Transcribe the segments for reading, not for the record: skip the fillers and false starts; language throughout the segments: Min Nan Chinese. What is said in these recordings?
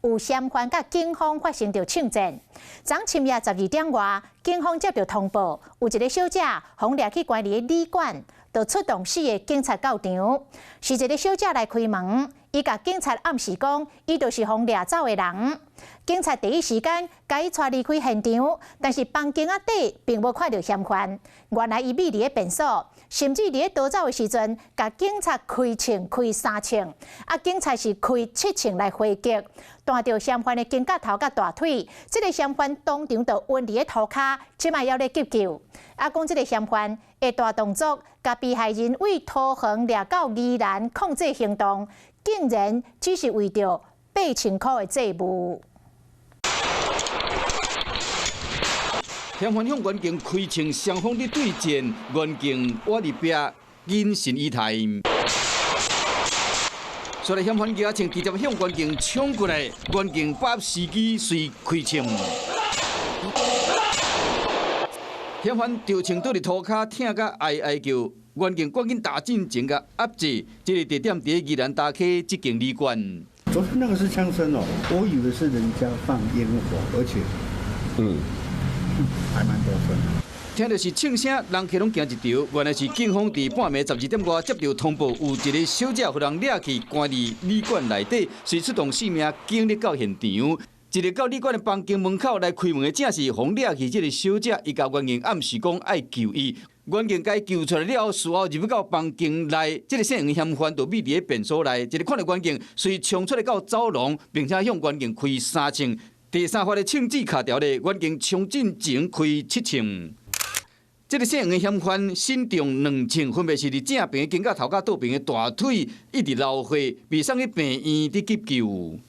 有嫌犯佮警方發生著槍戰。昨深夜12點外，警方接著通報，有一个小姐予掠去關佇咧旅館，就出動四个警察到場。是一个小姐來開門，伊共警察暗示講，伊就是予掠走的人。警察第一時間共伊帶離開現場，但是房間仔底並無看著嫌犯。原來伊匿佇咧便所，甚至佇咧逃走的時陣，共警察開槍開三槍，啊，警察是開七槍來回擊，彈著嫌犯的肩胛頭佮大腿。這个嫌犯當場就暈佇咧塗跤，這擺猶咧急救。啊，講這个嫌犯的大動作，共被害人對桃園掠到宜蘭控制行動，竟然只是為著8000箍的債務。嫌犯向員警開槍，雙方佇對戰，員警倚佇壁，謹慎以待。所以嫌犯舉槍直接向員警衝過來，員警把握時機隨開槍。嫌犯著槍倒佇塗跤，疼甲哀哀叫，員警趕緊踏進前共壓制。這个地點佇宜蘭大溪這間旅館。昨天那個是槍聲哦，我以為是人家放煙火，而且，還蠻多聲。聽著是槍聲，人客攏驚一趒。原來是警方佇半暝12點外接著通報，有一个小姐予人掠去關佇旅館內底，隨出動四名警力到現場。一个到旅館的房間門口來開門的，正是予掠去這个小姐。伊共員警暗示講愛救伊，員警共伊救出來了後，事後入去到房間內，這个姓黃嫌犯就匿佇咧便所內，一个看著員警，隨衝出來到走廊，並且向員警開三槍。第三發的槍支卡掉咧，員警衝進前開七槍。這个姓黃的嫌犯身中兩槍，分別是佇正邊的肩胛頭佮倒邊的大腿，一直流血，被送去病院佇急救。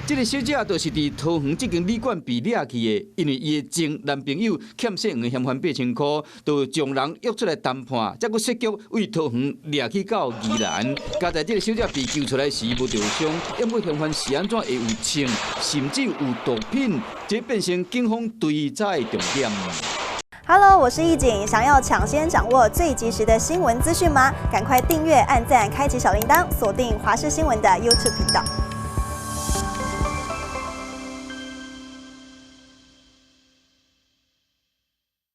這个小姐就是佇桃園這間旅館被掠去的，因為伊的前男朋友欠姓黃的嫌犯8000箍，就將人約出來談判，才閣設局對桃園掠去到宜蘭。佳哉這个小姐被救出來時無著傷，毋過嫌犯是按怎會有槍，甚至有毒品，這變成警方追查的重點。 Hello，我是易景，想要搶先掌握最及時的新聞資訊嗎？趕快訂閱、按讚、開啟小鈴鐺，鎖定華視新聞的 YouTube 頻道。